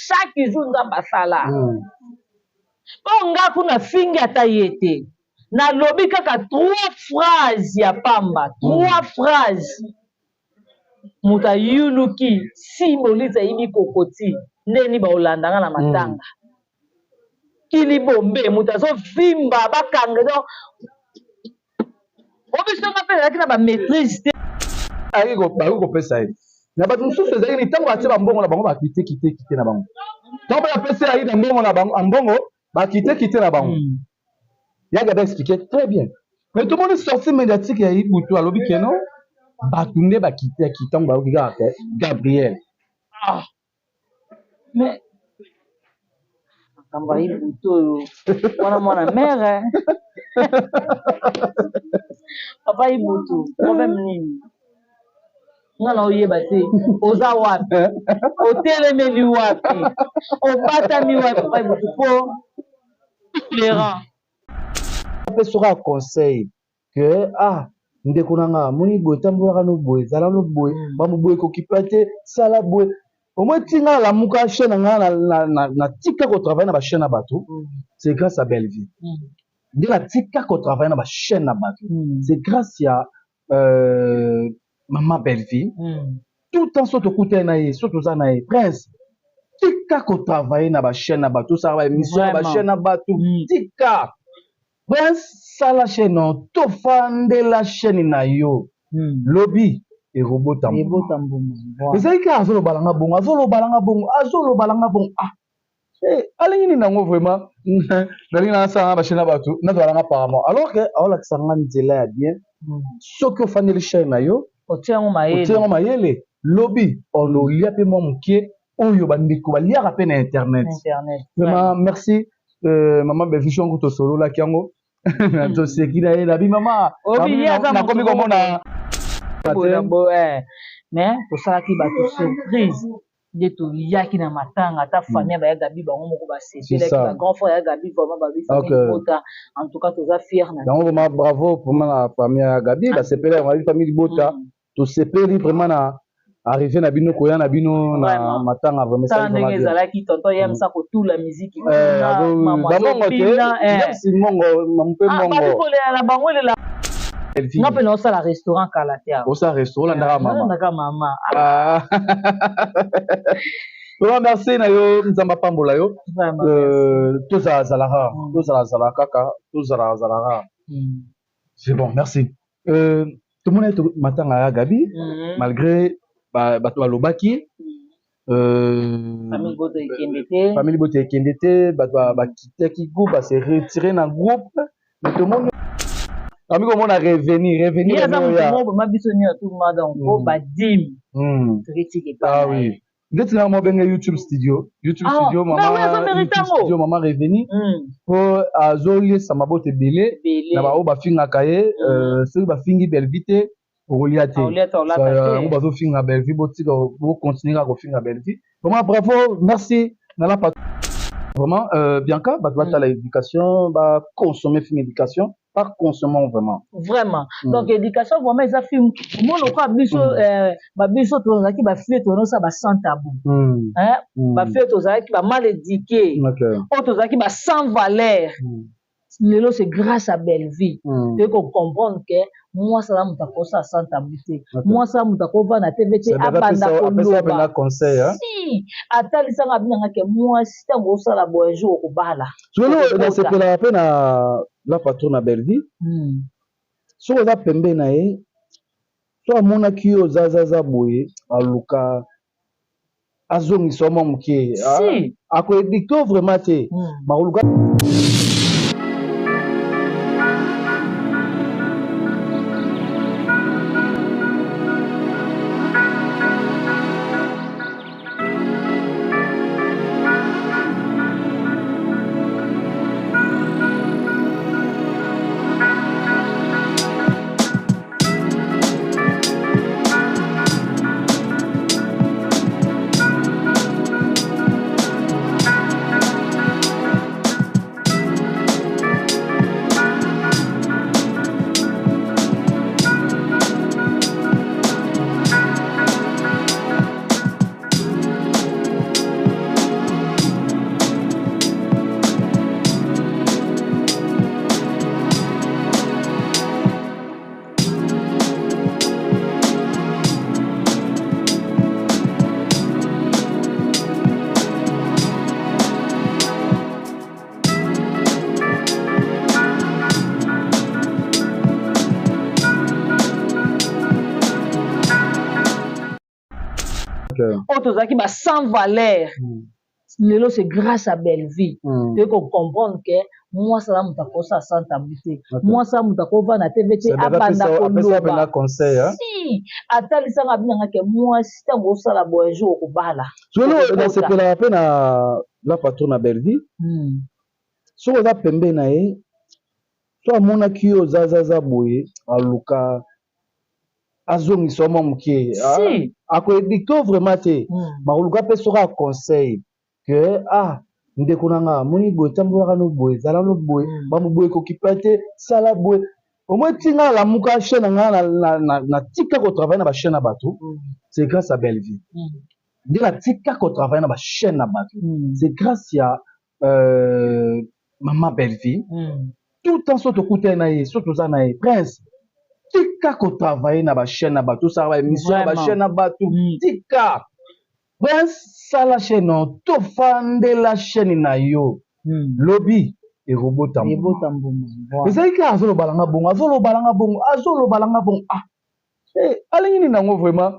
Chaque jour Nzambe asala. Mpo nga kuna fingi ata ye te. Nalobi kaka trois phrases ya pamba, trois phrases. Moto ayuluki simbolise ayibi kokoti ndeni baolanda nga na matanga. Kilibombe moto azovimba bakanga donc obiso nga mpe ezalaki na ba maîtrise te. Bakoki kopesa ye na bato mosusu ezalaki nini ntango batie bambongo na bango bakite kite kite na bango ntango mpe bapesi aida mbongo na bango mbongo bakite kite na bango ya Gabi expliqué très bien mais tomoni sortie médiatique ya Ibutu alobi keno bato nde bakitaki ntango bayoki kaka ke Gabriel ah mais makambo ya Ibutu oyo wana mwana mare papa Ibutu problème nini nga na oyeba te oza wapi otelemeli wapi obatami wapi papa Ibutu po pleurant apesi kaka conseil que ah ndeko na nga amoni boye tambolaka no boye zala no boye makambo boye ekokipa te sala boye omoi ti nga nalamuka chaîne na nga natika kotravaille na bachaîne na bato c'est grâce à Bellevue nde natika kotravaille na bachaîne na bato c'est grâce ya mama Bellevue tout le temps so tokutani na ye so toza na ye prince tika kotravaille na bachaîne na bato osala baémission na bachaîne na bato tika prince sala chaîne na tofandela chaîne na yo lobi ekobota mbuma ezali kaka azolobalanga bongo azolobalanga bongo azolobalanga bongo ah alingi nini yango vraiment nalingi nasala na bachaîne na bato nazalanga apparemment alors que aolakisa nga nzela ya bien soki ofandeli chaîne na yo otie yango mayele mayele lobi olia mpe mwa moke oyo bandeko baliaka mpe na internet vraiment merci mama Bellevue yango tosololaki yango toseki na ye nabi mama nakomi komona mais tosalaki bato surprise nde toyaki na matanga ata famille baya Gabi bango moko basepelaki ba grand frère ya Gabi vraiment babi famille libota en tout cas toza fier na yango vraiment bravo vraiment na famille ya Gabi basepeli yango famille libota tosepeli vraiment na arrivé na bino koya na bino na matanga vraiment ça ndenge ezalaki tonton yamsa kotula miziki bamongo te yamsi mongo mpe mongo kolela na bango elela nga mpe naosala restaurant kala te osala restaurant olandaka mama olandaka mama vraiment merci na yo nzambe apambola yo tozalazalaka tozalazala kaka tozalazalaka c'est bon merci tomoni matanga ya Gabi malgré bato balobaki famille boto ekende te bato bakitaki groupe base retire na groupe mais tomoni ami komona revenir revenir biso nyonso donc po badime ah oui ndeti na mo benge YouTube studio YouTube studio mama YouTube studio mama reveni po azoliesa mabota ebele na baoyo bafingaka ye soki bafingi Bellevue te okolia te yango bazofinga Bellevue botika bocontinue kaka kofinga Bellevue vraiment bravo merci nalapa vraiment Bianca bato batala éducation baconsommer film éducation pas consommons vraiment vraiment donc éducation vraiment eza film omona okoa biso babiso tozalaki bafille tonosala ba sans tabou bafille tozalaki ba mal éduqué oyo tozalaki ba sans valeur lelo c'est grâce à Bellevue toyei kocomprendre ke mwasi aza moto akosala sans tabou te mwasi aza moto akovanda tv te abanda koloba si atalisanga abinanga ke mwasi ntango osala bonjour okobala nasepelaka mpe na la patronne na Bellevue soki oza pembe na ye so amonaki yo ozazaza boye aluka azongisa mwa moke akoedikte vraiment te bakoluka. Oyo tozalaki ba sans valeur, lelo c'est grâce à Bellevie toyei kocomprendre ke mwasi aza moto akosala sans tabou te, mwasi aza moto akovanda te ve te abanda koloba. Si atalisanga abinanga ke mwasi, ntango osala boye, jour okobala. Solo nasepelaka mpe na la patron na Bellevie. Soki oza pembe na ye, so amonaki yo ozazaza boye, aluka azongisa yo mwa moke. Akoéduquer vraiment te, bakoluka mpe soki aconseil ke: "Ah, ndeko na nga, amoni boye, tambolaka no boye, ezala no boye, bambo boye ekokipa te, sala boye." Omoi ntinga alamuka chaîne na nga, natika kotravailler na bachaîne na bato, c'est grâce à Bellevie nde natika kotravailler na bachaîne na bato, c'est grâce ya mama Bellevie. Tout temps so tokutani na ye, so toza na ye: "Prince, tika kotravailler na bachaîne na bato, osala baémission na bachaîne na bato, tika. Prince, sala chaîne na tofandela chaîne na yo, lobi ekobota." Mbuma. Ezali kaka azolobalanga bongo, azolobalanga bongo, azolobalanga bongo. Ah, alingi nini yango vraiment?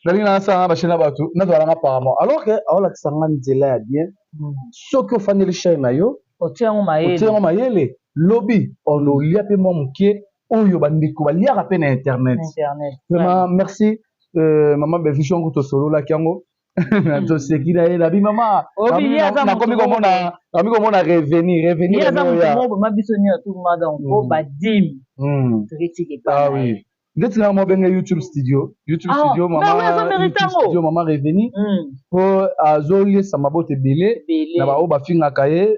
Nalingi nasala na bachaîne na bato, nazwalanga apparemment, alors que aolakisa nga nzela ya bien. Soki ofandeli chaîne na yo, otie yango mayele, otie yango mayele, lobi olia mpe mwa moke oyo bandeko baliaka mpe na internet. Vraiment merci, mama Bellevie. Yango tosololaki yango, toseki na ye, nabi mama, nakomi komona revenu, revenu. Aza moto moko vraiment, biso nyonso tuma donc po badime toketika. Ah oui, ndeti nga mobenge YouTube studio, YouTube studio, mama YouTube studio, mama revenu, po azoliesa mabota ebele na baoyo bafingaka ye.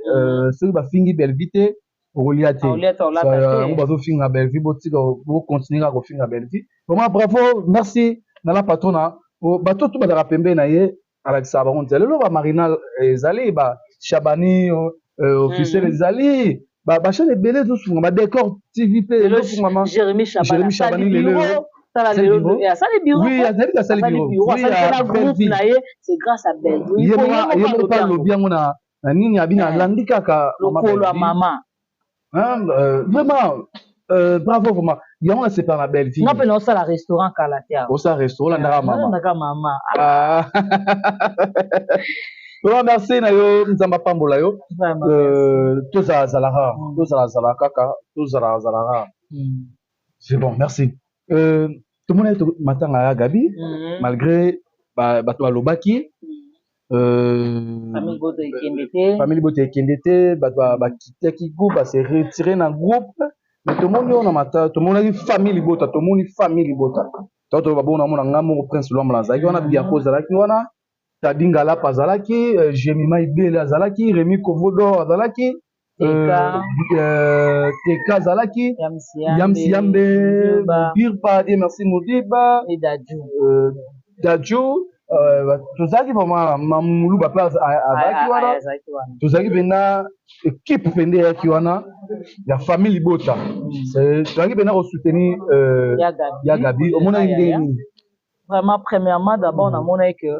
Soki bafingi Bellevie te, okolia te. Yango bazofinga Bellevie, botika, bocontinuer kaka kofinga Bellevie. Vraiment bravo, merci na la patrona. Bato to bazalaka pembeni na ye, alakisaka bango nzela. Lelo bamarina ezali, bashabani officiel ezali, bachaîne ebele ezosunga, badécor TV mpe ezofungama. Jérémi Chabani lelo asali bureau. Oui, azali, asali bureau, asali na groupe na ye, c'est grâce à Bellevie. Ye moko mpe alobi yango na nini, abi alandi kaka lokolo ya mama. Vraiment bravo, vraiment yango nasepela na Bellevie. Nga mpe naosala restaurant kala te. Osala restaurant, olandaka mama. Olandaka mama. Vraiment merci na yo, Nzambe apambola yo. Tozalazalaka, tozalazala kaka, tozalazalaka, c'est bon, merci. Tomoni matanga ya Gabi, malgré bato balobaki famille Boto ekende te, bato bakitaki groupe, base retirer na groupe, mais tomoni oyo na mata, tomonaki famille libota, tomoni famille libota to toloba bongo. Namona nga moko Prince Lwamba azalaki wana, Biako azalaki wana, Tadi Ngalapa azalaki, Jemima Ibele azalaki, Remi Kovodor azalaki, Teka azalaki, Yamsi Yambe, Birpa, die merci, Modiba, Daju. Tozalaki vraiment, Mamuluba mpe azalaki wana. Tozalaki mpenza équipe mpenza eyaki wana ya famille libota, tozalaki mpenza kosoutenir ya Gabi. Omonaki ndenge nini? Vraiment, premièrement, d'abord namonaki que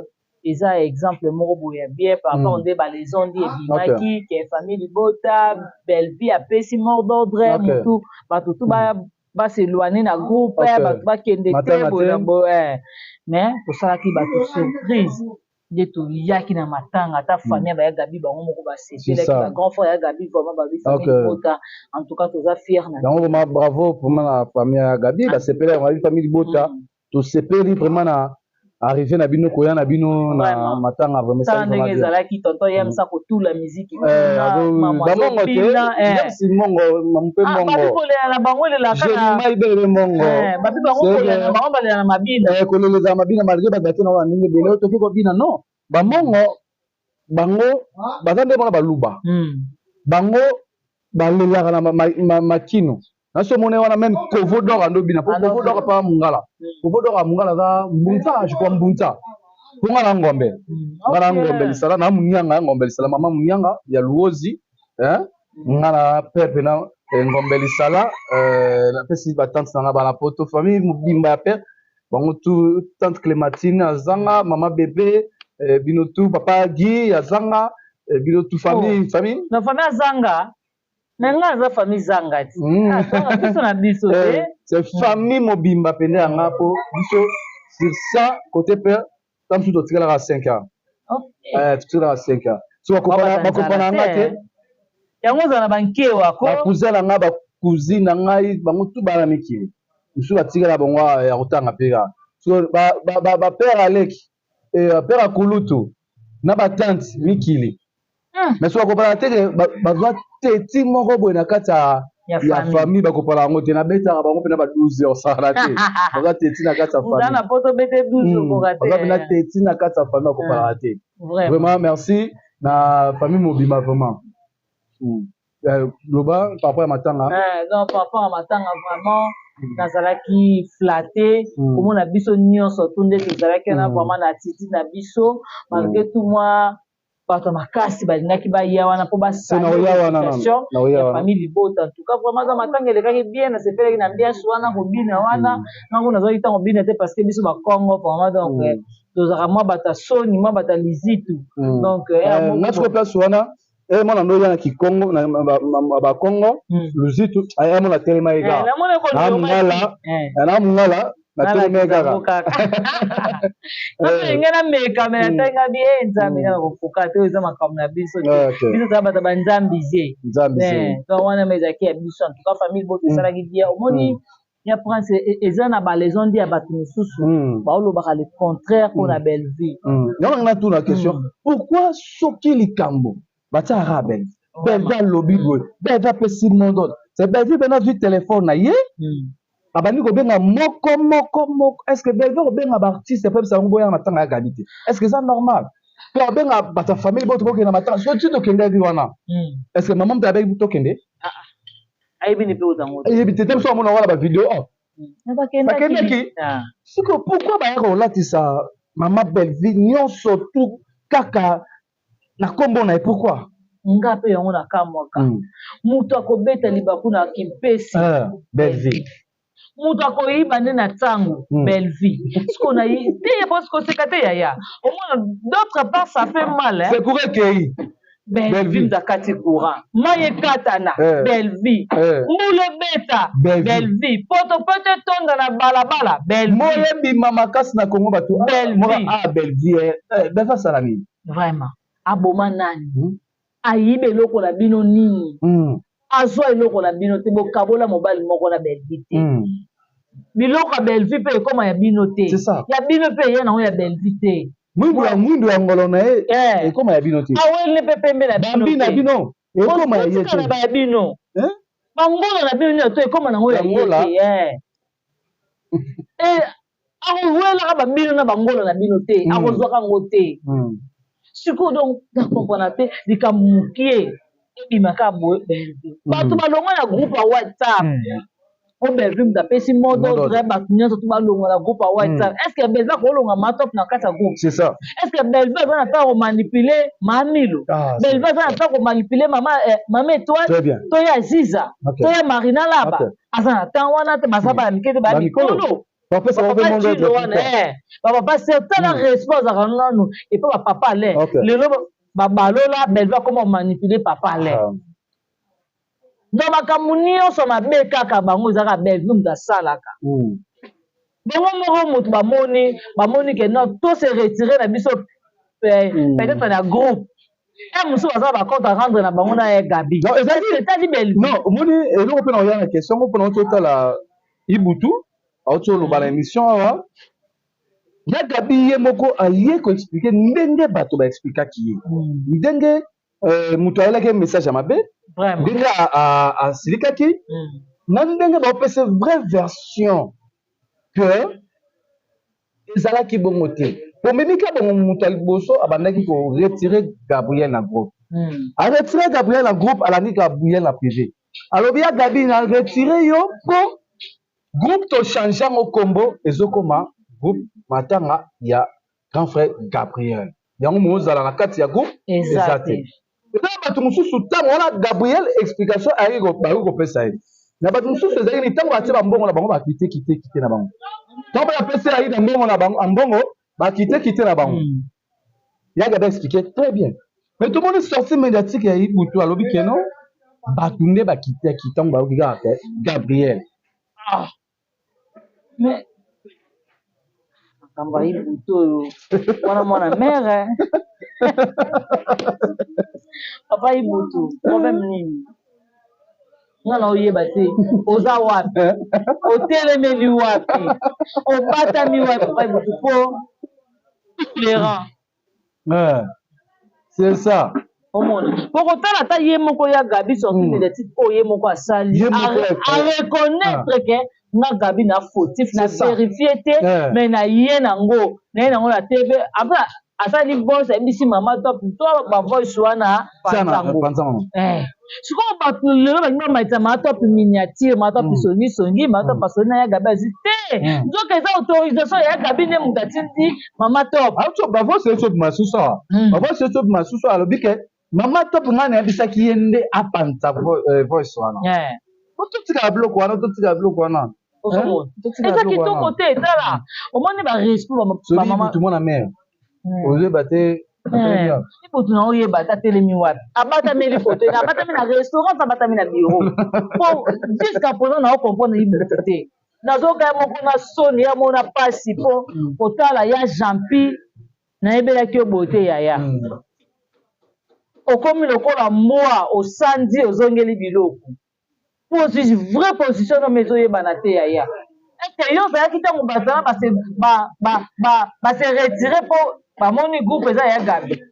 eza exemple moko boye ya bien par rapport nde baleçon nde ebimaki ke famille libota, Bellevie apesi mot d'ordre, motu bato tu bas'éloigner na groupe, bato bakende te boye na boye. Mais tosalaki bato surprise nde toyaki na matanga, ata famille baya Gabi bango moko basepelaki, bagrand frère ya Gabi vraiment babi famille libota, en tout cas toza fier na yango. Vraiment bravo vraiment na famille ya Gabi, basepelaki, babi famille libota tosepeli vraiment na arrivé na bino, koya na bino na matanga. Vraiment tala ndenge ezalaki, tonton Yamsa kotula miziki. Bamongo te, Yamsi mongo mpe mongo. Kolela na bango elelaka. Ibele mongo. Babi bango kolela na bango, balela na mabina. Kolela ezala mabina, malgré bato te na wana ndenge ebele toki kobina. Non, bamongo bango baza nde mpona baluba, bango balelaka na makino. Naso omoni wana même Kovo d'Or ando bina, po Kovo d'Or pa mongala, Kovo d'Or ya mongala aza mbunza, je crois mbunza, mpo nga na ngombe, nga na ngombe lisala na munianga ya ngombe lisala, mama munianga ya Luozi, nga na père na ngombe lisala. Napesi batante na nga bana poto, famille mobimba ya père bango tu, tante Clémentine azanga, mama bébé, bino tu, papa Guy azanga, bino tu, famille, famille. Na famille azanga, me nga aza famille zanga ti biso na biso te. C'est famille mobimba pende yanga, mpo biso sur ça côté père. Ta mosusu totikalaka 5 ans. Totikalaka 5 ans. So bakopana nga te. Yango ozala na bankewa ko. Bacousin na ngai, bacousine na ngai, bango tu bana mikili. Mosusu batikala bango ya kotanga mpe kaka. So bapère aleki, père akulutu na batante mikili. Mais so bakopana te ke bazwa teti moko boye na kati ya famille, bakopana yango te. Nabetaka bango mpena ba 12 heures, osala te. Bazwa teti na kati ya famille, bazwa mpena teti na kati ya famille, bakopanaka te. Vraiment merci na famille mobima vraiment. Loba par rapport ya matanga. Non, par rapport ya matanga, vraiment nazalaki flatté komona biso nyonso tu nde tozalaki wana, vraiment na attitude na biso. Malgré tout, mwa bato makasi balingaki baya wana mpo basala ya famille libota. En tout cas, vraiment aza matanga elekaki bien, nasepelaki na ambiance wana, kobina wana. Ngango nazwaki ntango bina te parce que biso bakongo vraiment, donc tozalaka mwa bato ya soni, mwa bato ya lizitu, donc Nga sikoyo place wana, mwana ndo oya na kikongo, na bakongo luzitu, mona telema ye kaka na mongala, na mongala natelema ye kaka. Ngai nameka, me natangi bi e Nzambe, nga nakokoka te. Oyo eza makambo na biso te, biso toza bato banzambize. Donc wana ma ezalaki ya biso. En tout cas, famille boto esalaki bien. Omoni ya Prince, eza na baleçon nde ya bato mosusu baolobaka le contraire mpona Bellevue. Yango nanga natuna question: pourquoi soki likambo batiaka Bellevue, Bellevue alobi boye, Bellevue apesi mot d'ordre, c'est Bellevue mpe nazwi telefone na ye, abandi kobenga moko moko moko? Est ce que Bellevue kobenga baartiste po ebisa bango boyanga matanga ya Gabi te, est ce que eza normal? Mpe abenga bato ya famille bo tokokende matanga, so ti tokendaki wana, est ce que mama moto abeki tokende? Ayebi ni mpe ozango. Ayebi te te. Biso amona wana bavideo bakendaki. Sikoyo pourquoi bayaka kolatisa mama Bellevue nyonso tu kaka na nkombo na ye? Pourquoi? Nga mpe yango nakamwaka. Moto akobeta libaku na Kimpesi, Bellevue. Moto akoyiba nde na ntango Bellevue. Siko na ye te, ye mpo koseka te yaya. Omona, d'autre part ça fait mal. C'est pour ekei. Bellevue moto akati courant, mai ekatana, Bellevue. Mbula ebeta, Bellevue. Potopoto etonda na balabala, Bellevue. Moyo ebima makasi na Kongo, bato ah, Bellevue. Bellevue asala nini? Vraiment, aboma nani? Ayiba eloko na bino nini? Azwa eloko na bino te. Bokabola mobali moko na Bellevue te. Biloko ya Bellevue mpe ekóma ya bino te, ya bino mpe eya nango ya Bellevue te. Mwindu ya ngolo na ye ekóma ya bino te. Awele mpe pembe na bino. Bambi na bino ekóma ya ye te. Ya bino, bangola na bino nyonso ekóma nango ya ye te. Akowelaka babino na bangola na bino te, akozwaka yango te. Sikoyo donc nakomprendre te, likambo mokie ebimaka boye, Bellevue, bato balongwa na groupe ya WhatsApp po Bellevue moto apesi mot d'ordre, bato nyonso to balongwa na groupe ya WhatsApp. Est ce que Bellevue akolonga matop na kati ya groupe? C'est ça. Est ce que Bellevue aza na ntango komanipuler Mamilo? Bellevue aza na ntango komanipuler mama Étoile to ya Ziza to ya Marina Laba? Aza na ntango wana te. Baza bana mike te, baya mikolo. Wana bapapa certain na respect azalaka nanu epa bapapa Alain. Lelo babalola Bellevue, akoma komanipuler papa Alain. Donc makambo nyonso mabe kaka bango, ezalaka Bellevue moto asalaka. Bango moko moto bamoni ke non, to se retire na biso peut-être na groupe e mosusu, baza bacompte à rendre na bango na ye Gabi. Etali Bellevue. Non, omoni eloko mpe na oya na question ngo mpona oti otala Ibutu auti oloba na émission awa ya Gabi, ye moko aye koexpliquer ndenge bato baexplikaki ye, ndenge moto ayelaki message ya mabe, ndenge asilikaki, na ndenge baopesa vraie version que ezalaki bongo te. Pomemika bongo, moto ya liboso abandaki koretirer Gabriel na groupe, aretirer Gabriel na groupe, alandi Gabriel na privé, alobi: "Ya Gabi, na retire yo mpo groupe tochange yango nkombo, ezokoma groupe matanga ya grand frère Gabriel. Yango mozala na kati ya groupe eza te." Eza na bato mosusu, ntango wana Gabriel explication ayaki, bakoki kopesa ye na bato mosusu. Ezalaki ni ntango batie bambongo na bango, bakite kite kite na bango. Ntango bapesi ayi na mbongo na bango, mbongo bakite kite na bango. Ya Gabi expliqué très bien, mais tomoni sortie médiatique ya Ibutu, alobi keno bato nde bakitaki ntango bayoki kaka ke Gabriel. Ah. Mais Makambo ya Ibutu oyo wana, mwana mare, papa Ibutu, problème nini? Nga na oyeba te, oza wapi, otelemeli wapi, obatami wapi, papa Ibutu, po différent. Ouais. C'est ça. Omona, po kotala ata ye moko ya Gabi, sortie médiatique oyo ye moko asali, Ye moko areconnaître ke nga Gabi na fautif, na C'est ça. vérifie te, mais na ye nango, na ye nango na TV. Après asali voice, ayebisi mama Top to bavoice wana. Tiana. Panzango. Panzango. Sikoyo bato lelo balingi bamatisa mama Top miniature, mama Top songisongi, mama Top asoli na ya Gabi, azwi te. Nzoka eza autorisation ya Gabi nde moto atindi mama Top. Auto bavoice esi obima susu awa. Bavoice esi obima susu, alobi ke mama Top, ngai nayebisaki ye nde apanza voice wana. Po totikala biloko wana, totikala biloko wana. Ozomona. Totikala Eza biloko kitoko wana. te. Tala, omoni barespect Soki bamama. Ibutu mwana mare, ozoyeba te. Ibutu na oyeba ata telemi wapi, abatameli foto, abatami na restaurant, abatami na bureau, po jusqu'à présent na ocomprendre Ibutu te. Nazoka ya moko na soni, ya moko na pasi, mpo kotala ya Jampi, nayebelaki yo boye te, yaya. Okomi lokola mbwa osandi, ozongeli biloko po ozwi vraie position no, ezoyebana te, yaya. Est-ce yo ozalaki ntango bazala base retirer mpo bamoni groupe eza ya Gabi?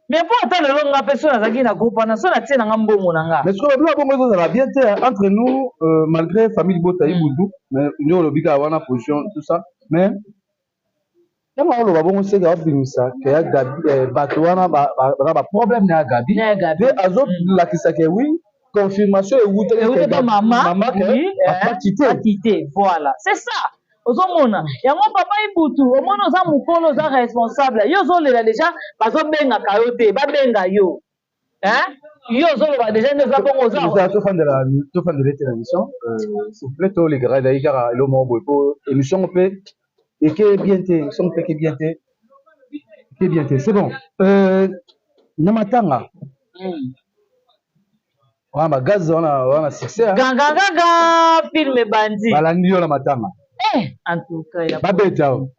Mais mpo ata lelo nga mpe so nazalaki na groupe wana, so natie nanga mbongo na nga. Mais sikoyo biloko bongo ezozala bien te entre nous, malgré famille libota, Ibutu, mais nde olobi kaka wana position, tout ça. Mais ntango aoloba bongo, seke aobimisa ke ya Gabi, bato wana baza baproblème na ya Gabi. Na ya Gabi. Mpe azolakisa ke oui, confirmation ewutaki euti pa mama. Mama ke bakite. Bakite, voilà, c'est ça. Ozomona yango, papa Ibutu, omoni oza mokolo, oza responsable. Yo ozolela déjà, bazobengaka yo te, babenga yo, hein? Yo ozoloba déjà nde oza bongo, oza Tofandela, tofandela ete na émission, s'il vous plaît, tolekaka ezalaki kaka elo moko boye, po émission ngo mpe eke bien te, émission ngo mpe eke bien te, eke bien te. C'est bon, na matanga wana, bagaz wana wana, succès, hein? Gangagaga, film ebandi. Balandi yo na matanga. Eh, en tout cas ya Babeta o.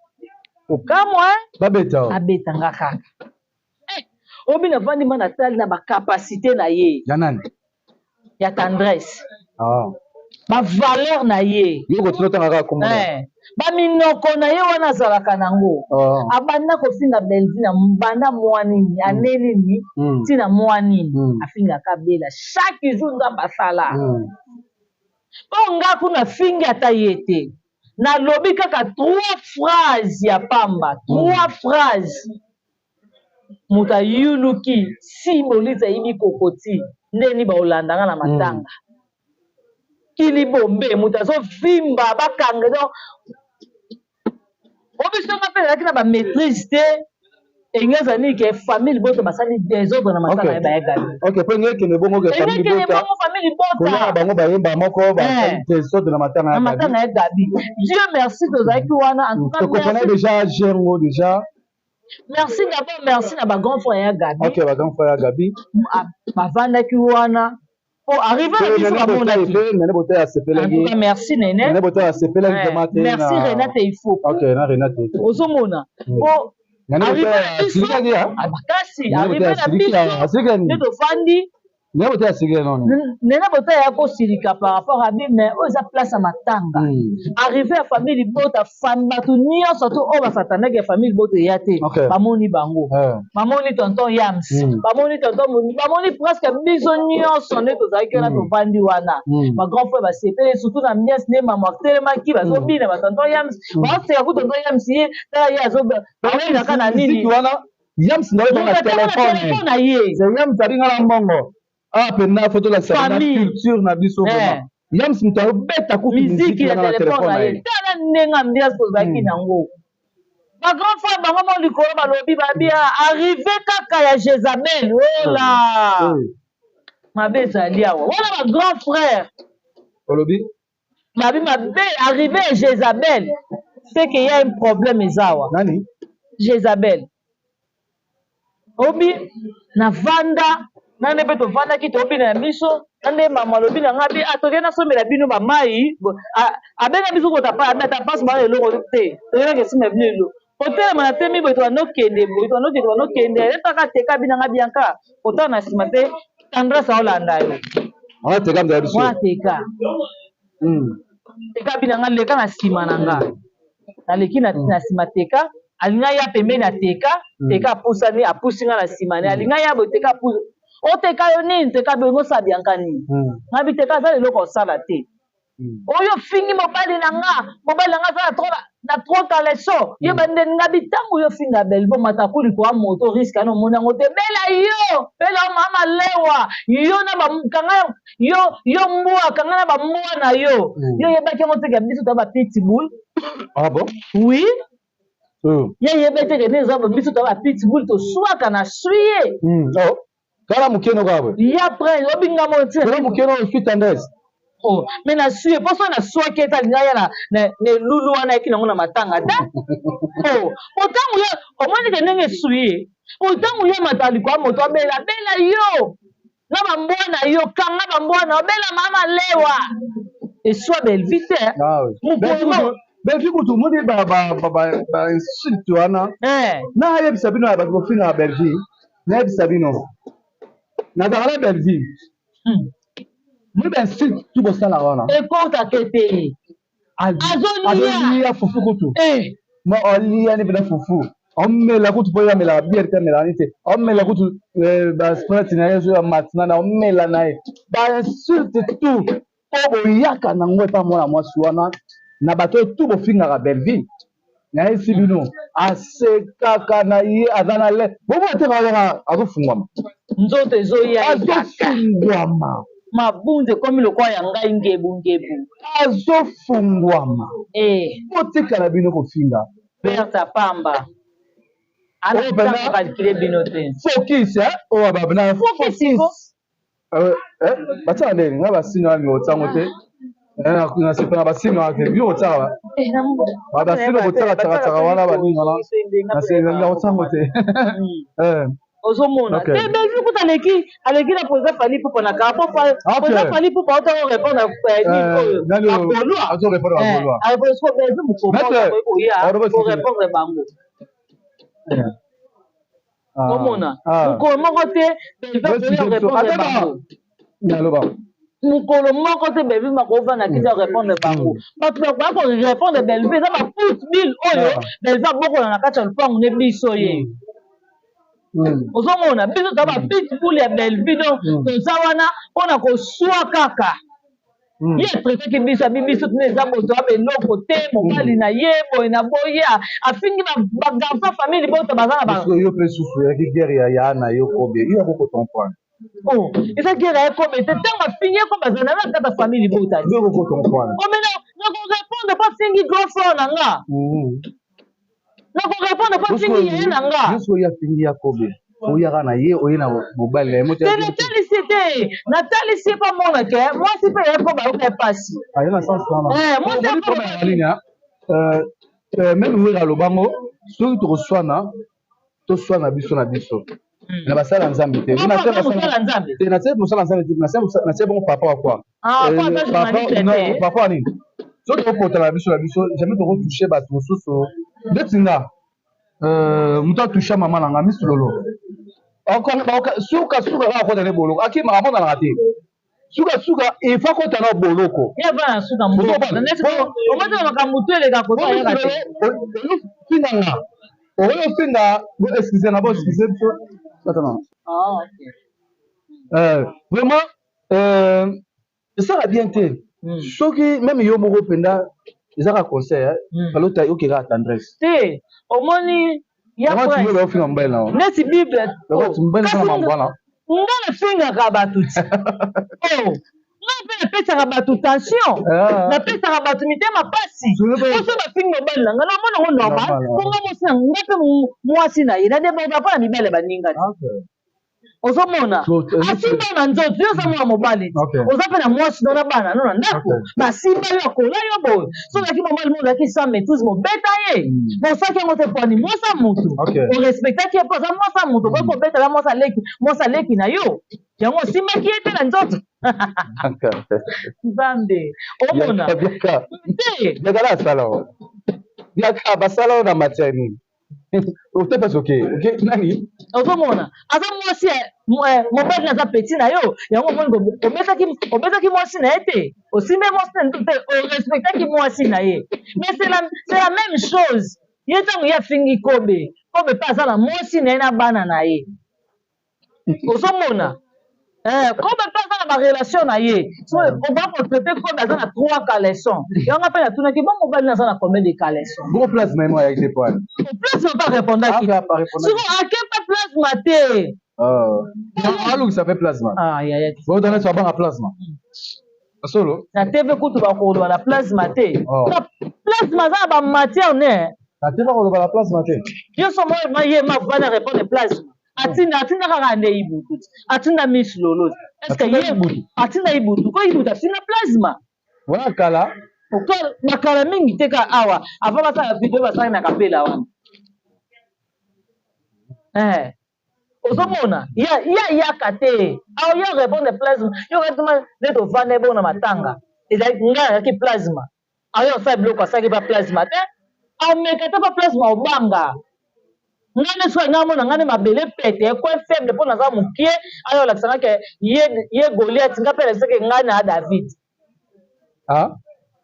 Okamwa. Babeta o. Abetanga kaka, eh, obi navandi ma natali na bacapacité na ye. Ya nani? Ya Tendresse. Ah. Bavaleur na ye. Yo kotina otanga kaka kombo na ye. Baminoko na ye wana azalaka nango. Abanda kofinga Belvi na banda mwa nini, ane nini, ntina mwa nini. Afingaka Bela chaque jour, Nzambe asala mpo nga kuna afingi ata ye te. Nalobi kaka trois phrases ya pamba, trois phrases, moto ayuluki si bolisi ayibi kokoti ndeni baolandanga na matanga kilibombe, moto azovimba bakanga. Donc obisonga mpe ezalaki na bamaîtrise te, enge ezali ke famille liboto basali désordre na matanga ya baya Gabi. Ok, mpo enge ekende bongo ke famille ekende libota bongo, famille libota koyaka bango bayemba moko, basali désordre na matanga na ya Gabi. Matanga ya Gabi, Dieu merci, tozalaki wana, en tout cas. Tokopana. Merci. Déjà gengo déjà. Merci d'abord, merci na bagrand frère ya Gabi. Ok, bagrand frère ya Gabi. Bavandaki wana po arrivé na biso, bamonaki. Nene Bote En tout asepelaki. cas, merci Nene. Nene Bote asepelaki vraiment te. Merci Renate Ifo. Ok, na Renate. Ozomona po Nene arrivé Bote na biso asilikaki ya makasi. Nene Bote Arrivé na asiliki. biso Asilikaki. nde tovandi. Nene Bote asilikaki noni? Nene Bote aya kosilika par rapport à bi, mais oyo eza place ya matanga. Arrivé ya famille libota, bato nyonso to oyo basatandaki ya famille libota eya te. Bamoni bango, bamoni tonton Yams, bamoni tonton Moni, bamoni presque biso nyonso nde tozalaki wana. Tovandi wana, bagrand frère basepeli, surtout na ambiance nde mama atelemaki, bazobina, batonton Yams baoseka ku tonton Yams ye, tala ye azobinaka na nini. Miziki wana, Yams na oyo na telefone na ye. Yams abinga na mbongo awa mpenza, fo tolakisa na Famille. Culture na biso vraiment. Yams moto azobeta kutu. Miziki na wana na telefone na ye. ye. Tala ndenge ambiance tozalaki nango, bagrand frère bango mo likolo balobi babi arrivé kaka ya Jézabel ola. Mabe ezali awa wana, bagrand frère. Olobi? Babi mabe arrivé ya Jézabel, c'est que y a un problème, eza awa. Nani? Jézabel. Obi navanda. Na nde mpe tovandaki tobina na biso, na nde mama alobi na ngai, ah, tokei nasombela bino bamai, abenga biso kota pa, ata mpasi bana eloko te, toyelaki esombela bino eloko. Kotelema na temi boye, tobanda okende boye, tobanda okende, tobanda okende, yebaka teka bina ngai Bianca, kotala na nsima te, Tendresse aolanda yo. Wana teka mzala biso. Wana teka. Teka bina ngai leka na nsima na nga. Naleki na nsima teka, alinga ya pembeni ya teka, teka apusani, apusi nga na nsima ne, alinga ya boye teka apusi. Oteka yo nini? Teka boye ngosala Bianca nini? Ngai bi teka aza eloko osala te. Oyo fingi mobali na nga, mobali na nga aza na trop na trop caleçon. Yo bande nga bi tango yo finga Belvo matakuli kwa moto risque ano mona ngo te. Bela yo, bela yo mama lewa, yo na ba kanga yo yo mbwa kanga na ba mbwa na yo. Yo yebaki yango te ke biso to ba pitbull. Ah bon? Oui. Ye yebaki te ke nde biso to ba pitbull to swaka na suye. Oh. Kala moke no kaka boye. Ya prince, obi nga mo tina. Kala moke no suis tendresse. Oh, mais na suye, poso na swaki eta linga ya na na lulu wana yaki nango na matanga ta. Oh, otango ya omoni ke ndenge suye. Otango ya matali kwa moto abela bela yo. Na ba mbwa na yo, kanga ba mbwa na bela mama lewa. Eswa Bellevue te. Ah oui. Mukolo Bellevue kutu omoni ba ba ba ba insulte wana. Eh. Na yebisa bino ya bato kofinga Bellevue. Nayebisa bino nazalaka na Bellevue. Moi ba insulte tu bosala wana. Ekota te te. Azolia fufu kutu. Eh. Ma olia ni bena fufu. Omela kutu po amelaka bière te amelaka nini te. Omela kutu ba sprite na ye ya matina na omela na ye. Ba insulte tout. Po boyaka nango epa mwana mwasi wana na bato oyo tu bofingaka Bellevue. Nayebisi bino asekaka na ye aza na le bomona te kaka azofungwama nzoto ezoya azofungwama mabunzu ekomi lokola ya ngai ngebu ngebu azofungwama botikala bino kofinga perte pamba ana calculer bino te focus oyo babna focus batiaka ndenge nga basino ya otiango te nasepela basino ake bino kotiaka basino kotiaka tsakatsaka wana baninga wana nasepela otiango te. Ozomona te Bellevue kuta aleki aleki na président Fally Ipupa na kaka po président Fally Ipupa auta ko répondre nini oyo bagaulois azo répondre bagaulois arépondre siko Bellevue mokoma oya ko répondre bango. Omona mokolo moko te Bellevue akoya répondre bango. Mokolo moko te Bellevue makovanda kiti ya répondre bango. Bato bakoya ko répondre Bellevue eza ba put bill oyo Bellevue abokola na kati ya lupangu ne biso ye. Ozomona biso toza ba pitbull ya Bellevue donc toza wana mpona koswa kaka. Ye atraitaki biso abi biso tuna eza boto ya beloko te mobali na ye boye na boya afingi ba garçon famille libota baza na ba yo pe susu yaki guerre ya ya na yo kobe yo ko comprendre. Oh, eza guerre ya kobe te ntango afingi ye kobe azala na kati ya famille libota. Yo ko comprendre. Oh mais na ko répondre pas fingi grand frère na nga. Na ko répondre pas fingi ye na nga. Yo so ya fingi ya kobe. Oyaka na ye oye na mobali na ye moto. Te natalisi te natalisi ye mpo amona ke mwasi mpe ye kobe ayoka ye pasi. Aye na sens wana. Mwasi ya kobe nini même wera alobango soki tokoswana toswana biso na biso. Na basala nzambe te. Na te mosala nzambe te. Na se bongo papa wa quoi? Papa non papa nini? Soki tokotala biso na biso jamais tokotouche bato mosusu ndeti nga moto atouche mama na nga misu lolo suka suka kaka akota ne boloko akimaka amonanaka te suka suka il faut akota na boloko ye ava na suka mboka makambo tu eleka kota te ofinga nga okoki ofinga bo excuse na bo excuse biso attends vraiment esala bien te soki même yo moko mpenza ezaka conseil fallait okeka tendresse te omoni ya ofinga mobali na neti bible nga nafingaka bato ti nga mpe napesaka bato tension napesaka bato mitema pasi oso bafingi mobali na nga namona yango normal mpo nga mwasi na nga mpe mwasi na ye na debordaka mpo na mibali ya baninga ti. Ozomona, asimba yo na nzoto, yo oza mwana mobali, oza mpe na mwasi no na bana no na ndako, basimba yo, akola yo boye. So ozalaki mobali mo ozalaki sans maîtrise, mobeta ye, bosalaki yango te. Pwani mwasi ya motu, orespectaki ye mpo aza mwasi ya motu. Okoki kobetala mwasi aleki, mwasi aleki na yo, yango osimbaki ye te na nzoto. Nzambe, omona te. Biakala asala o biaka basala o na matière nini? Ote pasi oke oke nani? Ozomona, aza mwasi, mobali aza petit na yo, yango omoni obetaki, obetaki mwasi na ye te, osimbi mwasi na te, orespectaki mwasi na ye. Mais c'est la même chose, ye ntango ye afingi Kobe, Kobe mpe aza na mwasi na ye na bana na ye. Ozomona, Kobe mpe aza na barelation na ye. So oba kotraiter Kobe, aza na trois caleçon. Yango mpe natunaki bo mobali naza na combien de caleçon? Bongo Plasma ye mo ayaki te poani? Plasma mpe arépondaki. Siko akepa Plasma te. Alukisa mpe Plasma. Otana so abanga Plasma solo. Na TV kutu bakoloba na Plasma te. Plasma aza na bamatière ne. Na TV bakoloba na Plasma te. Nyonso mo ye mavana répondre Plasma. Atinda, atinda kaka nde Ibutu, atinda Miss Lolo. Est ce que ye atinda Ibutu ko Ibutu atinda Plasma? Wana kala. Bakala mingi te, kaka awa avant basala video, basali na kapela wana. Ozomona, ye ayaka te awa, ye répondre Plasma. Yo katuma nde tovanda ebongo na matanga, ezalaki ngai azalaki Plasma, ayo asala biloko, asalaki pa Plasma te, ameka te pa Plasma. Obanga ngai nde soki ngai mona ngai nde mabele pete, point faible mpo naza mokie. Ayo alakisanga ke ye Goliath, ngai mpe alakisaki ngai na David.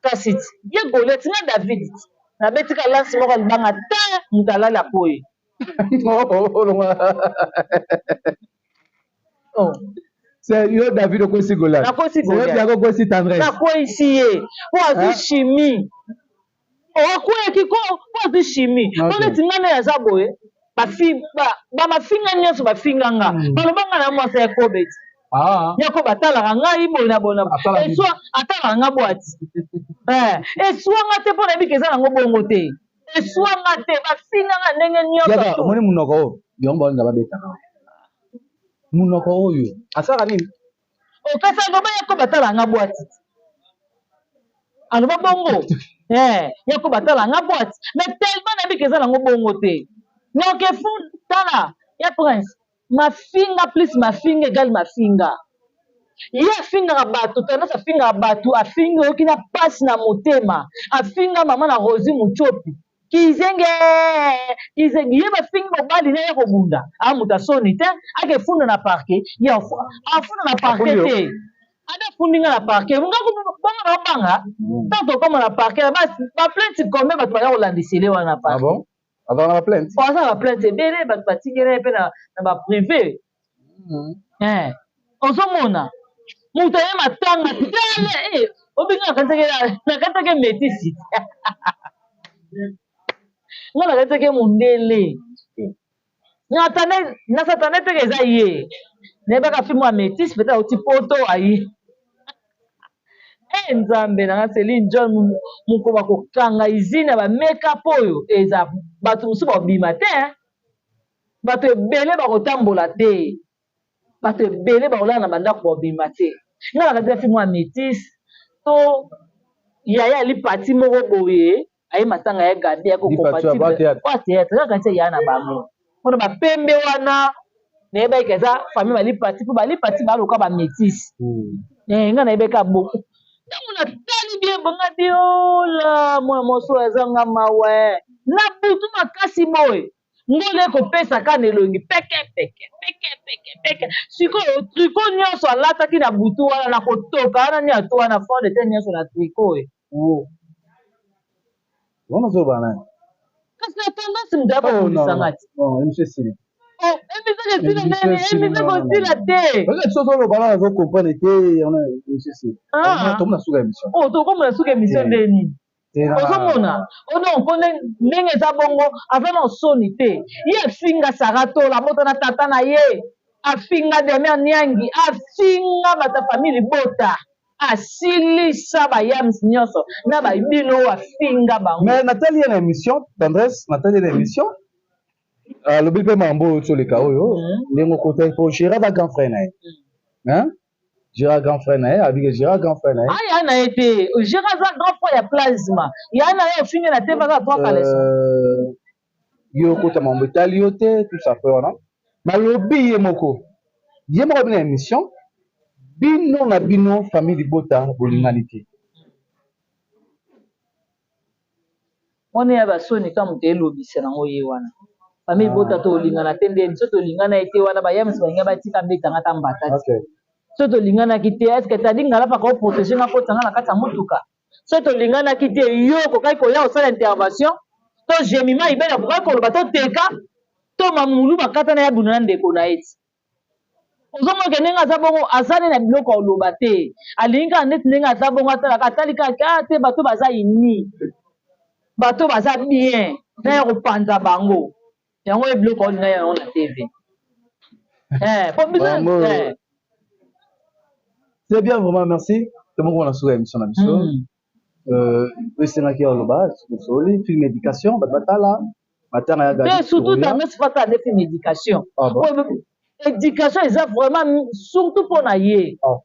Kasi ti ye Goliath, nga David, nabetika lance moko libanga te, moto alali akoyi. Oh. C'est yo David okwesi Goliath. Nakwesi Goliath. Yo okwesi Tendresse. Nakwesi ye. Po azwi chimie. Okweyaki ko po azwi chimie. Po neti ngai nde aza boye. Bamafinga nyonso bafinga nga. Baloba nga na mwasi ya Kobe ti. Yako batalaka ngai boye na boye na eswa, atalaka nga bwati. Eswanga te mpo nayebi ke eza nango bongo te. Eswanga te, bafinga nga ndenge nyonso. Omoni monoko oyo, yango balinga babetaka monoko oyo asalaka nini? Okasi aloba Yako batala nga bwati, aloba bongo Yako batala nga bwati, mais tellement nayebi ke eza nango bongo te. Donc efu tala ya Prince, mafinga plus mafinga égale mafinga. Ye afingaka bato, Tendance afingaka bato, afingi, oyoki na mpasi na motema. Afinga mama na Rosi Muchopi kizenge, kizengi. Ye bafingi mobali na ye kobunda, a moto asoni te, ake funda na parquet. Ye afunda na parquet te, abe afundi nga na parquet. Nga bongo na obanga ntango tokóma na parquet, baplainte combien bato baya kolandisele wana na parquet? Azala na baplainte? Aza na baplainte ebele, bato batikela ye mpe na baprivé. Ozomona moto aye matanga tale, obinga nakanisaki métisi, nga nakanisaki mondele, nasatane teke eza ye. Nayebaka film ya métis, peut-être auti poto aye. E Nzambe nanga, Celine John moko bakokanga usine ya bamakeup oyo, eza bato mosusu bakobima te, bato ebele bakotambola te, bato ebele bakolala na bandako, bakobima te. Nga nakati film ya métis to yaya alipati moko boye, aye matanga ya Gabi, ya kocompatible théâtre, kaka nti ya na bango mpona bapembe wana. Nayebaki eza famille balipati, mpo balipati baloka bamétis. Nga nayebaki bongo. Ntango natali bien bonga biola, mwana mwasi oyo azanga mawa na butu makasi boye, ngolo ekopesa kaka na elongi peke peke peke peke peke. Sikoyo tricot nyonso alataki na butu wana na kotoka wana, nyonso wana, fond de teint nyonso na tricot wo. Wana ozoloba nani? Kasi na Tendance, moto ya kobundisanga ti. Émission esili. Émission esila nani? Émission kosila te. Biso ozoloba wana, azocomprendre te. Émission esili, tomona suka émission. Oh, tokomona suka émission ndeni ozomona ono mpo ndenge eza bongo, aza na osoni te. Ye afinga Sara Tola, abota na tata na ye, afinga Demer Niangi, afinga bato ya famille libota, asilisa bayams nyonso na babino oyo afinga bango. Mais natali ye na émission, Tendresse, natali ye na émission. Alobi mpe mambo oyo toleka oyo ndenge okota po Gérard aza grand frère na ye. Hein? Gérard grand frère na ye, abike Gérard grand frère na ye. Aya na ye te, Gérard aza grand frère ya plasma. Ya na ye ofinge na te baza trois caleçon. Yo okota mambo etali yo te, tout ça fait wana. Balobi ye moko. Ye moko bino émission, bino na bino famille libota bolingani te. Wana ya basoni ka moto elobisa nango ye wana. Famille libota to olingana te nde biso tolingana ye te wana bayamisi balinga batika mbetanga ta mbata te. So tolinganaki te, est-ce que tadi ngala pa ko protéger nga kotanga na kati ya mutuka? So tolinganaki te, yo okokaki koya kosala intervention to Jemima Ibele akokaki koloba to teka to mamulu bakata na ya buna na ndeko na ye ti. Ozomona ke ndenge aza bongo aza nde na biloko ya koloba te, alingi kaka neti ndenge aza bongo atalaka atali kaka ah te bato baza uni, bato baza bien na ya kopanza bango yango ye biloko olinga yango na TV. Po biso C'est bien vraiment, merci. Tout le monde a souhaité émission na biso. Esengaki ya koloba soli film éducation bato batala batanga ya Gabi. Surtout tendresse fata nde film éducation. Ah bon? Éducation eza vraiment surtout mpona ye. Oh.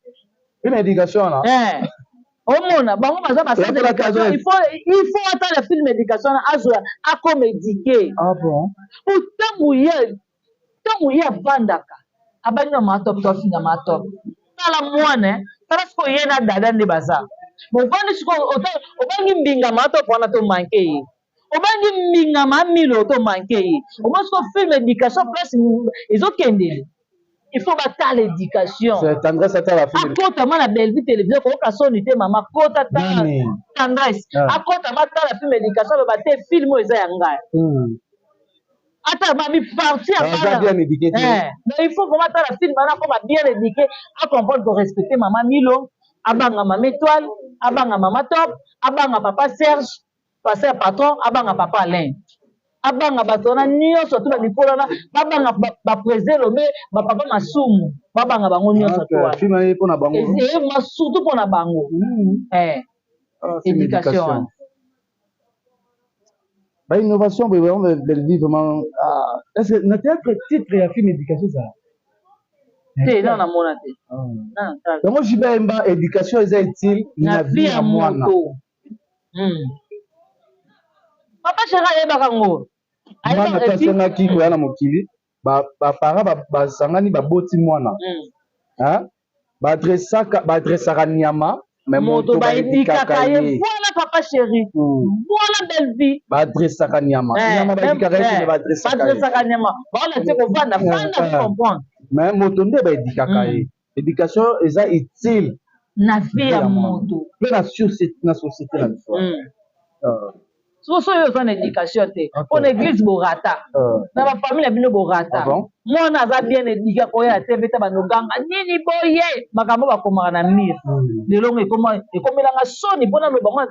Film éducation wana. Omona bango baza ba sans éducation, il faut atala film éducation wana azwa akoma éduqué. Ah bon? Po ntango ye avandaka abandi na mama Top to afinga mama Top, tala mwana, tala sikoyo ye na dada nde baza bovandi sikoyo, obangi mbinga mama Top wana to manke ye, obangi mbinga ma Milo to manke ye. Omoni sikoyo film éducation place ezokendele, il faut batala éducation. Tendresse atala film. Akota ma na Bellevue Télévision, koyoka soni te mama, kota tala. Tendresse akota ma tala film éducation, aloba te film oyo eza ya ngai. Ata babi parti ya bana bien éduqué. Donc il faut vraiment tala film wana akoma bien éduqué, acomprendre ko respecter mama Milo, abanga mama Étoile, abanga mama Top, abanga papa Serge, pasteur patron, abanga papa Alain, abanga bato wana nyonso to bamikolo wana, babanga baprésident Lome, bapapa Masumu, babanga bango nyonso to wana. Film ye mpona bango. Surtout mpona bango éducation wana. Ba innovation boye vraiment Bellevue vraiment. Est ce que na théâtre titre ya film éducation ezala? Te, nano namona te. Yango jibe ayemba éducation eza utile na vie ya mwana. Papa Chéri ayebaka ngo. Mwana to asengaki koya na mokili, baparent basangani baboti mwana, baadressaka nyama, mais moto baéduquaka ye. Voilà papa Chéri, voilà Bellevue. Baadressaka nyama, nyama baéduquaka ye te, baadressaka nyama. Baona te kovanda vanda, comprendre. Mais moto nde baéduquaka ye. Éducation eza utile na vie ya moto. Mpe na société na biso. Soso oyo oza na éducation te, mpo na église borata, na bafamille na bino borata. Mwana aza bien éduqué akoya te beta banoganga nini boye makambo bakomaka na mire. Lelo ngo ekomelanga soni mpona loba ngo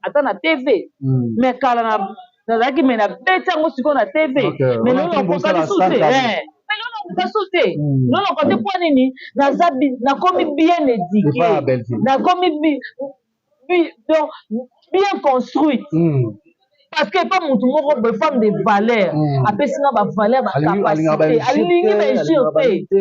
ata na TV, mais kala nazalaki me nabeti yango sikoyo na TV. Mais lelo nakoka lisusu te, lelo nakoka su te, lelo nakoka te. Mpo nini? Naza nakomi bien éduqué, nakomi donc bien construite, parce que epa motu moko boye, femme de valeur, apesi nga bavaleur, bacapacité, alingi bainjure te,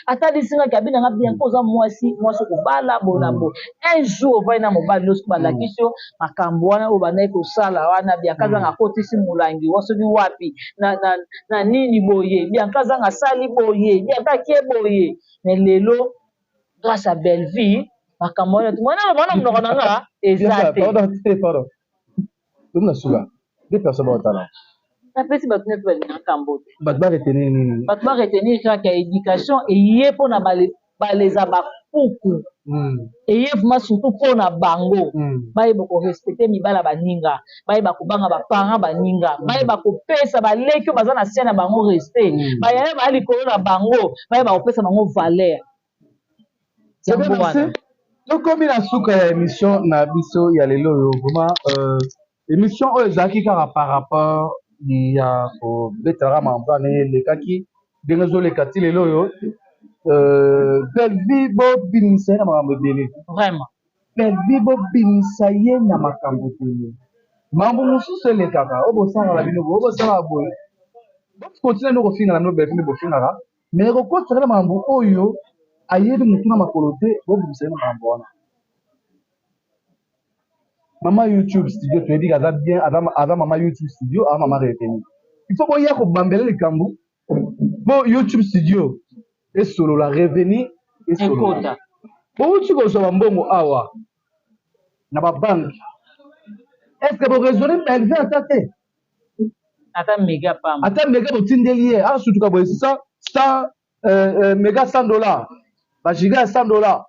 atalisi nga kabi nanga bien mpo oza mwasi, mwasi okobala boye na boye. Un jour ovai na mobali losoki balakisi yo makambo wana oyo bandaki kosala wana, Bianka azanga akotisi molangi wa soki wapi na nini boye, Bianka azanga asali boye, Bianka akie boye. Mais lelo grâce à Bellevue makambo wana mwana aloba na monoko na nga eza te. Tomi na suka, deux personnes baotala. Napesi bato nyonso balingaka mbote. Bato baretenir nini? Bato baretenir kaka éducation eye mpona baleza bakuku, eye vraiment surtout mpona bango bayeba korespecter mibala baninga, bayeba kobanga baparent baninga, bayeba kopesa baleki oyo baza na se na bango respect, bayaya baya likolo na bango, bayeba kopesa bango valeur. Yango wana tokomi na suka ya émission na biso ya lelo oyo. Vraiment émission oyo ezalaki kaka par rapport ya kobetelaka makambo kaka ndenge elekaki, ndenge ezoleka ti lelo oyo. Bellevue bobimisa ye na makambo ebele. Vraiment. Bellevue bobimisa ye na makambo ebele. Makambo mosusu elekaka oyo bosalaka bino boye, oyo bosalaka boye. Bokontinue nde kofinga na bino Bellevue nde bofingaka, mais kokotisa kaka makambo oyo ayebi mutu na makolo te, bobimisa ye na makambo wana. Mama YouTube studio toyebi aza bien, aza mama YouTube studio, aza mama revenu. Il faut boya kobambela likambo po YouTube studio esolola revenu esolola. Bowuti kozwa ba mbongo awa na ba banque, est-ce que bo raisonner Bellevue ata te? Ata mega pamba. Ata mega botindeli ye asutuka boye 100 100 mega $100, ba giga ya $100.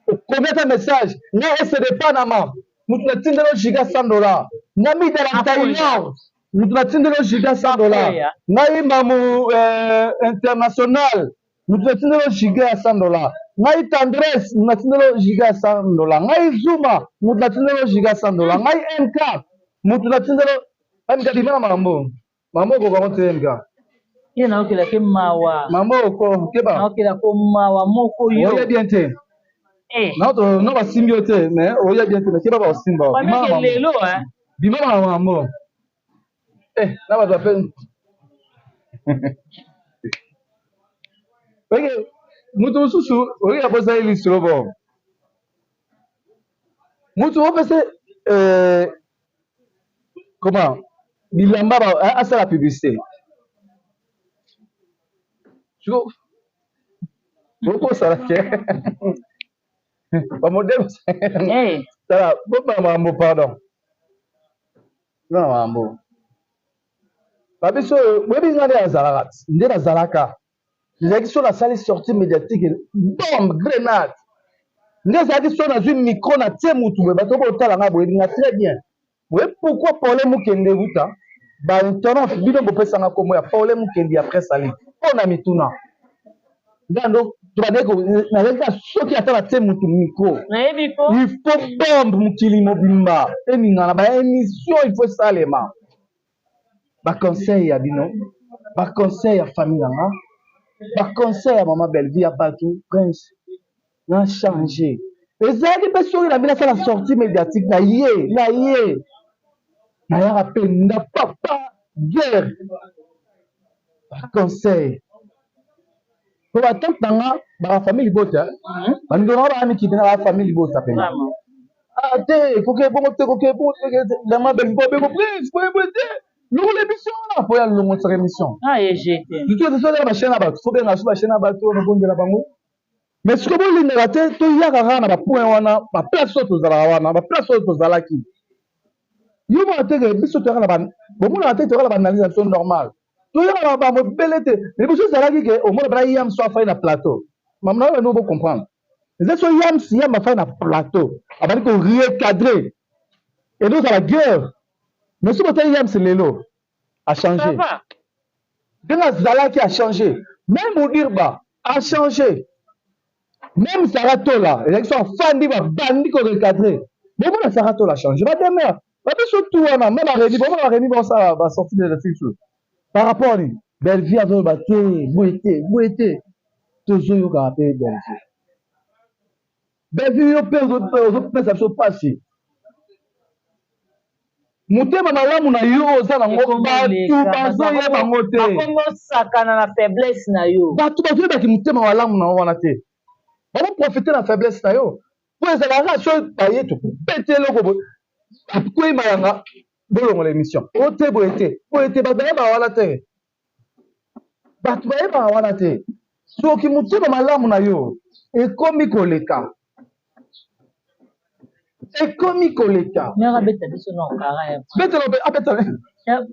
Okomi ata message nga SD Panama mutu natindeli yo giga $100, nga Mida na Taylor mutu natindeli yo giga $100, ngai Mamu international mutu natindeli yo giga ya $100, ngai Tendresse mutu natindeli yo giga ya $100, ngai Zuma mutu natindeli yo giga ya $100, ngai MK mutu natindeli yo MK. Bima na makambo mama okoka ngo te MK. Ye nayokelaki mawa. Mama oko keba. Nayokela ko mawa moko yo. Oya bien te. Eh. Na to no basimbi yo te mais oya bien te mais keba ba simba. Bima na lelo hein. Bima na makambo. Eh, na bato ape. Oye, mutu mosusu oye aposa ye lisolo bon. Mutu opese comment bilamba ba asala publicité. Siko bokosala ke ba modèle tala bobanga makambo pardon. Bobanga makambo. Ba biso boyebi nga nde azalaka nde nazalaka. Ezalaki so nasali sortie médiatique bombe grenade. Nde ezalaki so nazwi micro na tie mutu boye bato botala nga boyebi nga très bien. Boye pourquoi Paulin Mukende wuta ba internautes bino bopesanga kombo ya Paulin Mukendi ya presse en ligne mpo na mituna. Nga ndo tobandaki nazalaki kaka soki ata natie mutu micro nayebi ko il faut bombe mokili mobimba eningana ba émission il faut esalema. Ba conseil ya bino, ba conseil ya famille na nga, ba conseil ya mama Bellevue ya batu prince na changer. Ezalaki mpe soki na bino asala sortie médiatique na ye na ye nayaka mpe nda papa guerre ba conseil po ba tante na nga ba famille libota ba ndeko na nga ba mikili na ba famille libota mpenza. Ah te koke bongo te koke bongo te mama Bellevue po bengo prince boye boye te longola émission wana po ya longolisaka émission. Ah ye jete. Surtout soki ba chaîne na bato faut benga so ba chaîne na bato babondela bango. Mais sikoyo bolingaka te toyaka kaka na ba point wana ba place oyo tozalaka wana ba place oyo tozalaki. Yo mona te ke biso toyaka na ba bomonaka te toyaka na ba analyse na biso normal. Toyaka na bango ebele te. Mais biso ezalaki ke omona bana yam so afai na plateau. Maman na yo bo comprendre. Eza so yam si yam afai na plateau. Abandi ko recadrer. Et donc la guerre. Mais soki botali yam si lelo a changer. Ndenge azalaki a changer. Même Mudirba a changé. Même Sarah Tola, ezalaki so afandi babandi ko recadrer. Bomona Sarah Tola a changé. Ba demeure. Ba biso tout wana, même Rémi, bomona Rémi basala ba sortie de la fiche. Par rapport ni Bellevue azoloba te, boye te, boye te. Tozoyokaka mpe Bellevue. Bellevue yo mpe ozopesa biso mpasi. Motema malamu na yo oza nango bato bazoyeba yango te. Bakomi osakana na faiblesse na yo. Bato bazoyebaki motema malamu na yo wana te. Bakoprofite na faiblesse na yo. Po ezalaka so baye tokobete eloko boye. Akwei mayanga bolongola émission. O te boye te. Boye te bato bayebaka wana te. Bato bayebaka wana te. Soki motema malamu na yo ekomi koleka. Ekomi koleka. Mère abeta biso na okara ya. Betela abeta.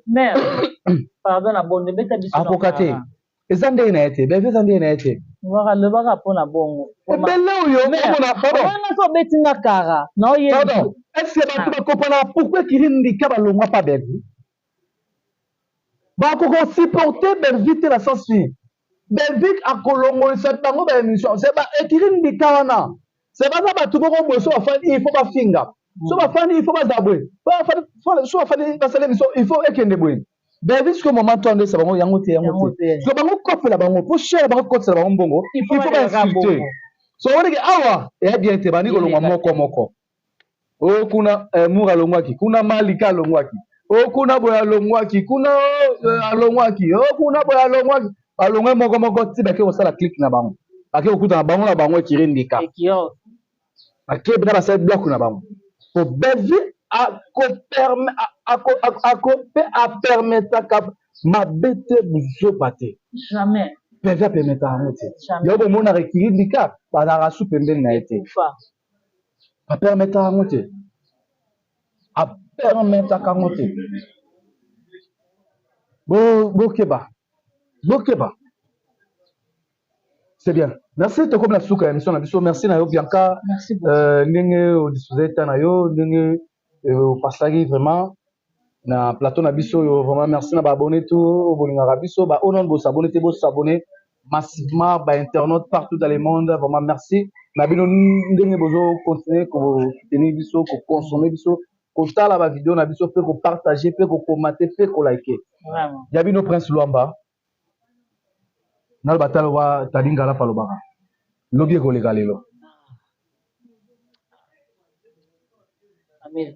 Mère, pardon na bonde beta biso na Akoka te. Eza ndenge na ye te. Bellevue eza ndenge na ye te. Waka lobaka mpona bongo. Ebele oyo omona pardon. Wana so obeti nga kara. Na oye. Pardon. Est-ce que bato bakopana pourquoi Kirin Ndika balongwa pa Bellevue? Bakoka supporter Bellevue te na sens nini? Bellevue akolongolisa bango ba émission. C'est ba Kirin Ndika wana. C'est baza bato moko boye so bafandi il faut bafinga. So bafandi il faut baza boye. So bafandi basala émission il faut ekende boye. Bellevue sikoyo moment to andesa bango yango te yango te. So bango kopela bango po cher bango kotela bango mbongo il faut ba insulter. So woneke awa eya bien te bandi kolongwa moko moko. Oyo kuna Moura alongwaki, kuna Malika alongwaki. O kuna boye alongwaki, kuna alongwaki, o kuna boye alongwaki. Balongwe moko moko ti bake kosala clique na bango. Bake kokutana bango na bango ekiri ndika. Bake na basali bloc na bango. Po Bellevue ako pe apermetaka mabe te, buzoba te. Jamais. Bellevue apermetaka yango te. Yango bomonaka ekiri ndika bazalaka su pembeni na ye te. Apermetaka yango te. Apermetaka yango te. Bokeba. Bokeba. C'est bien. Merci tokomi na suka ya émission na biso. Merci na yo Bianca. Merci beaucoup. Ndenge odisposer temps na yo, ndenge opasaki vraiment na plateau na biso oyo, vraiment merci na baabonné tout oyo bolingaka biso, ba oyo nano bosabonné te, bosabonné massivement, ba internautes partout dans le monde, vraiment merci na bino ndenge bozo continuer kosoutenir biso, koconsommer biso, kotala bavideo na biso, mpe kopartager, mpe kocommenter, mpe kolike. Ya bino Prince Lwamba, naloba taloba talingala palobaka lobi ekoleka lelo. Amen.